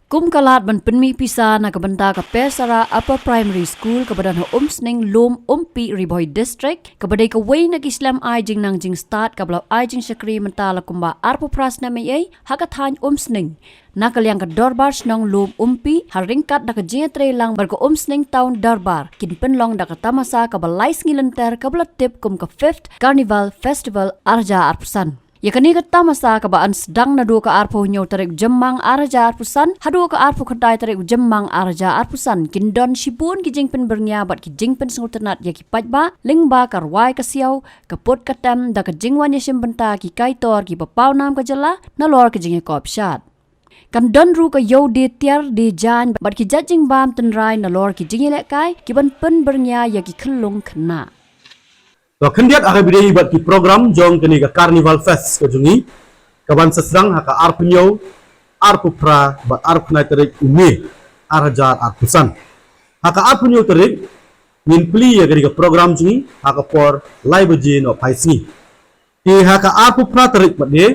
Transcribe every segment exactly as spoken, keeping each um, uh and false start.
Kum ka lad ban pynmih pisa na ka bynta ka Persara Upper Primary School kaba don ha Umsning, Lum Umpi, Ri Bhoi District, kaba dei kawei na ki slem ai jingnang jingstad kaba la ai jingshakri mynta la kumba arphew phra snem eiei ha ka thaiñ Umsning. Na ka liang ka Dorbar Shnong Lum Umpi, ha ryngkat da ka jingïatreilang bad ka Umsning Town Dorbar, kin pynlong da ka tamasa kaba lai sngi lynter kaba la tip kum ka Fifth Carnival Festival ar hajar arphew san. Ïa kane ka tamasa kaba yn sdang naduh ka arphew hynñiew tarik Jymmang ar hajar arphew san haduh ka arphew khyndai tarik Jymmang ar hajar arphew san, kin don shibun ki jingpynbyrngia bad ki jingpynsngewtynnat ïa ki paidbah lyngba ka rwai ka siaw, ka put ka tem, da ka jingwan ïashim bynta ki kaitor kiba paw nam ka jylla nalor ka jingïakop shad. Kan don ruh ka ïew die tiar die jaiñ bad ki jait jingbam tynrai nalor ki jingïalehkai kiban pynbyrngia ïa ki khyllung khynnah. To khyndiat, ha kaba ïadei bad ki program jong kane ka Carnival Fest ka jong ngi, kaban sa sdang ha ka arphew hynñiew, arphew phra bad arphew khyndai tarik u May ar hajar arphew san. Ha ka arphew hynñiew tarik ngin plie ïa kane ka program jong ngi ha ka por lai baje noh phai sngi. Te ha ka arphew phra tarik pat de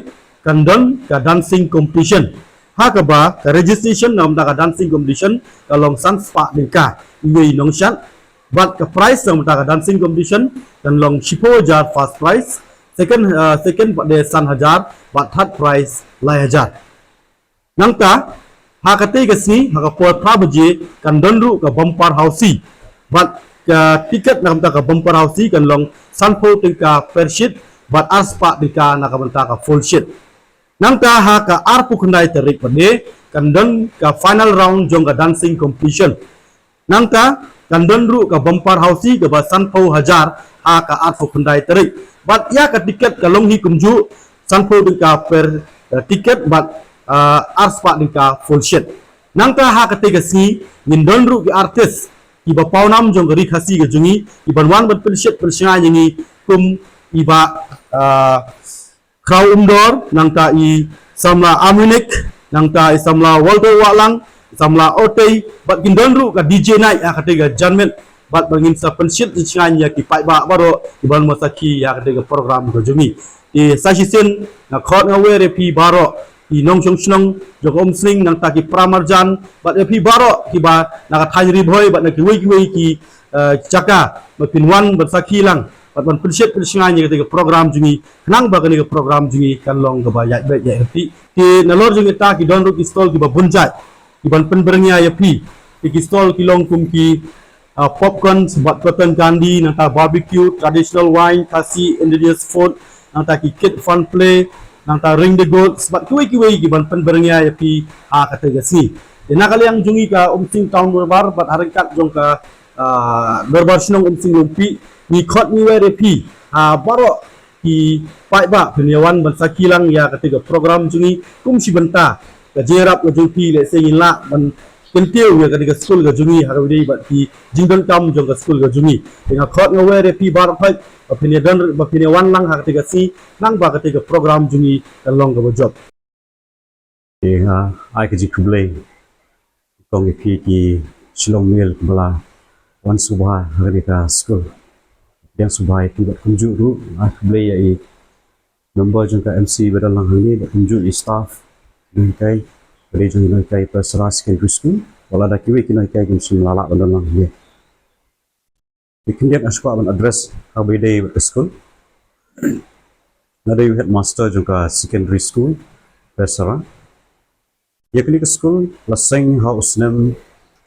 kan don ka dancing competition, ha kaba ka registration na ka bynta ka dancing competition ka long san spah tyngka iwei i nongshad, bad ka prize na ka bynta ka dancing competition kan long shiphew hajar first prize, second, uh, second pat de san hajar, bad third prize lai hajar. Nangta ha katei ka sngi ha ka por phra baje kan don ruh ka bumper housie, bad ka tiket na ka bynta ka bumper housie kan long sanphew tyngka per sheet bad arspah tyngka na ka bynta ka full sheet. Nangta ha ka arphew khyndai tarik pat de kan don ka final round jong ka dancing competition. Nangta kan don ruh ka bumper housie kaba sanphew hajar ha ka arphew khyndai tarik. Bad ïa ka tiket ka long hi kumjuh, sanphew tyngka per, eh, tiket bad, eh, arspah tyngka full sheet. Nangta ha katei ka sngi ngin don ruh ki artist kiba pawnam jong ka ri Khasi ka jong ngi kiban wan ban pynshet pynshngaiñ ïa ngi kum i bah, eh, Khraw Umdor, nangta i samla Amunik, nangta i samla Walter Wahlang, i samla Otei, bad kin don ruh ka D J night ha katei ka janmiet, bad ba ngin sa pynshet pynshngaiñ ïa ki paidbah baroh kiban wan sakhi ïa katei ka program ka jong ngi. Te sa shisien nga khot nga wer ïa phi baroh ki nongshong shnong jong ka Umsning, nangta ki para marjan, bad ïa phi baroh kiba na ka thaiñ Ri Bhoi bad na kiwei kiwei ki, eh, jaka ba phin wan ban sakhi lang bad ban pynshet pynshngaiñ ïa katei ka program jong ngi, khnang ba kane ka program jong ngi kan long kaba ïaid beit ïaid ryntih. Te nalor jong kita ki don ruh ki stall kiba bun jait kiban pynbyrngia ïa phi. Te ki stall ki long kum ki, ah, popcorn, bad cotton candy, nangta barbecue, traditional wine, Khasi indigenous food, nangta ki kid fun play, nangta ring the goats, bad kiwei kiwei kiban pynbyrngia ïa phi ha katei ka sngi. Te na ka liang jong ngi ka Umsning Town Dorbar bad ha ryngkat jong ka, ah, Dorbar Shnong Umsning Lum Umpi, ngi khot ngi wer ïa phi, ah, baroh ki paidbah, phin ïa wan ban sakhi lang ïa katei ka program jong ngi kum shi bynta ka jingïarap ka jong phi, lehse ngin lah ban kyntiew ïa katei ka skul ka jong ngi ha kaba ïadei bad ki jingdonkam jong ka skul ka jong ngi. Te nga khot nga wer ïa phi baroh khoit ba phin ïa don, ba phin ïa wan lang ha katei ka sngi, khnang ba katei ka program jong ngi kan long kaba jop. Te nga ai ka jingkhublei kong ïa phi ki Shillong Mail kiba la wan sngewbha ha kane ka skul. Ïa sngewbha ïa phi bad kumjuh ruh ai khublei ïa i member jong ka M C ba don lang hangne bad kumjuh i staff nonghikai ba dei jong i nonghikai Persara Secondary School, wat lada kiwei ki nonghikai kim shym la lah ban don lang hangne. Te khyndiat nga sngewbha ban address ha kaba ïadei bad ka skul. Nga dei u headmaster jong ka secondary school Persara. Ïa kane ka skul la seng ha u snem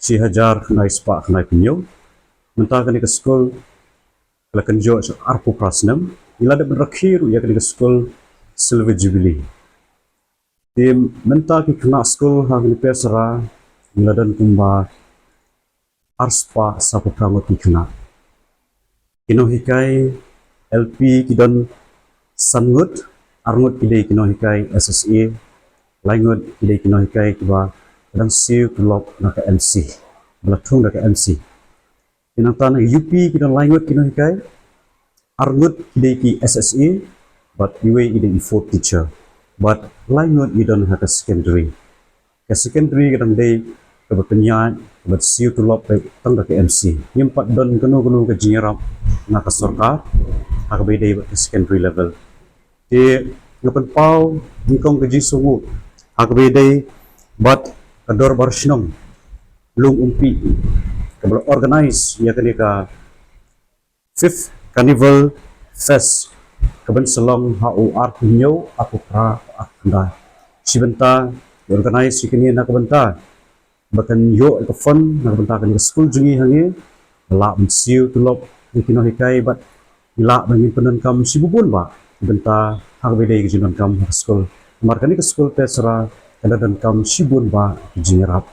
shi hajar khyndai spah khyndai phew hynñiew. Mynta kane ka skul la kynjoh sha arphew phra snem. Ngi la dep ban rakhe ruh ïa kane ka skul Silver Jubilee. Te mynta ki khynnah skul ha kane Persara ngi la don kumba arspah sawphew phra ngut ki khynnah. Ki nonghikai L P ki don san ngut, ar ngut ki dei ki nonghikai S S A, lai ngut ki dei ki nonghikai kiba dang siew tulop na ka M C, ba la thung da ka M C. Te nangta na U P ki don lai ngut ki nonghikai, ar ngut ki dei ki S S A, bad iwei i dei i fourth teacher, bad lai ngut i don ha ka secondary. Ka secondary ka dang dei kaba pynïaid, kaba siew tulop beit tang da ka M C. Ngim pat don kano kano ka jingïarap na ka sorkar ha kaba ïadei bad ka secondary level. Te nga pynpaw nyngkong ka jingsngewnguh ha kaba ïadei bad ka Dorbar Shnong Lum Umpi kaba la organize ïa kane ka Fifth Carnival Fest kaban sa long ha u arphew hynñiew, arphew phra, arphew khyndai. Shi bynta ki organize ïa kane na ka bynta ba kan ïoh ïa ka fund na ka bynta kane ka skul jong ngi hangne, ba lah ban siew tulop ïa ki nonghikai bad ngi lah ba ngin pyndonkam shibun bha ki bynta ha kaba ïadei ka jingdonkam ha ka skul. Namar kane ka skul Pesra ka la donkam shibun bha ki jingïarap,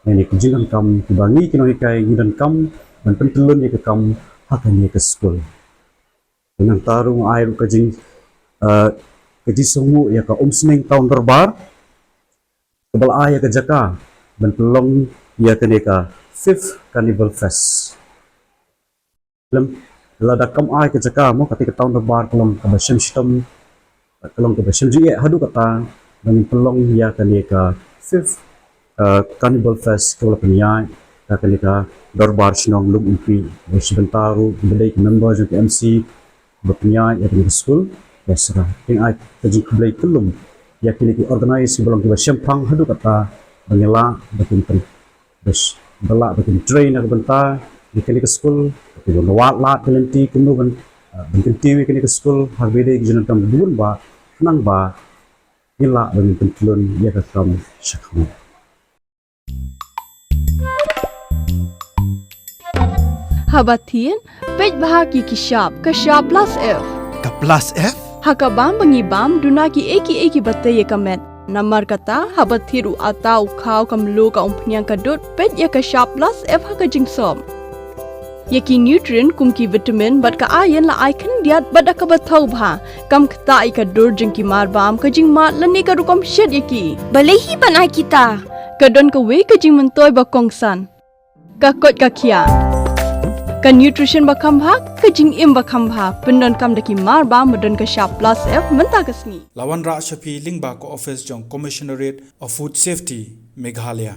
lane ki jingdonkam kiba ngi ki nonghikai ngi donkam ban pyntyllun ïa ka kam ha kane ka skul. Nangta ruh nga ai ruh ka jing, eh, ka jingsngewnguh ïa ka Umsning Town Dorbar kaba la ai ïa ka jaka ban pynlong ïa kane ka Fifth Carnival Fest. Lem, lada kam ai ka jaka mo, kata ka Town Dorbar ka long kaba shem shitom, ka long kaba shem jingeh haduh katta ba ngin pynlong ïa kane ka Fifth, eh, Carnival Fest kaba la pynïaid da kane ka Dorbar Shnong Lum Umpi, bad shi bynta ruh kiba dei ki member jong ka M C ba pynïaid ïa kane ka skul Pesra. Te nga ai ka jingkhublei kyllum ïa kine ki organize kiba long kiba shemphang haduh katta ba ngi lah ba kin pyn, bad ba lah ba kin train na ka bynta ïa kane ka skul, ba kin wad lad ka lynti kumno ban, ah, ban kyntiew ïa kane ka skul ha kaba ïadei ka jingdonkam bun bha, khnang ba ngin lah ba ngin pyntyllun ïa ka kam shakhmat. Haba thied, peit bha ki ki shap, ka shap plus F. Ka plus F? Ha ka bam ba ngi bam, duna kiei kiei kiba tei ïa ka met. Namar kata, haba thied u atta, u khaw, ka mluh, ka umphniang, ka dud, peit ïa ka shap plus F ha ka jingsop. Ïa ki nutrient kum ki vitamin bad ka iron la ai khyndiat bad da kaba thaw bha. Kam ktah ïa ka dur jong ki marbam, ka jingmad lane ka rukom shet ïa ki. Balei hi ban ai kita? Ka don kawei ka jingmyntoi ba kongsan. Ka koit ka khiah. Ka nutrition ba kham bha, ka jingim ba kham bha. Pyndonkam da ki marbam ba don ka shap plus F mynta ka sngi. La wanrah sha phi lyngba ka office jong Commissionerate of Food Safety, Meghalaya.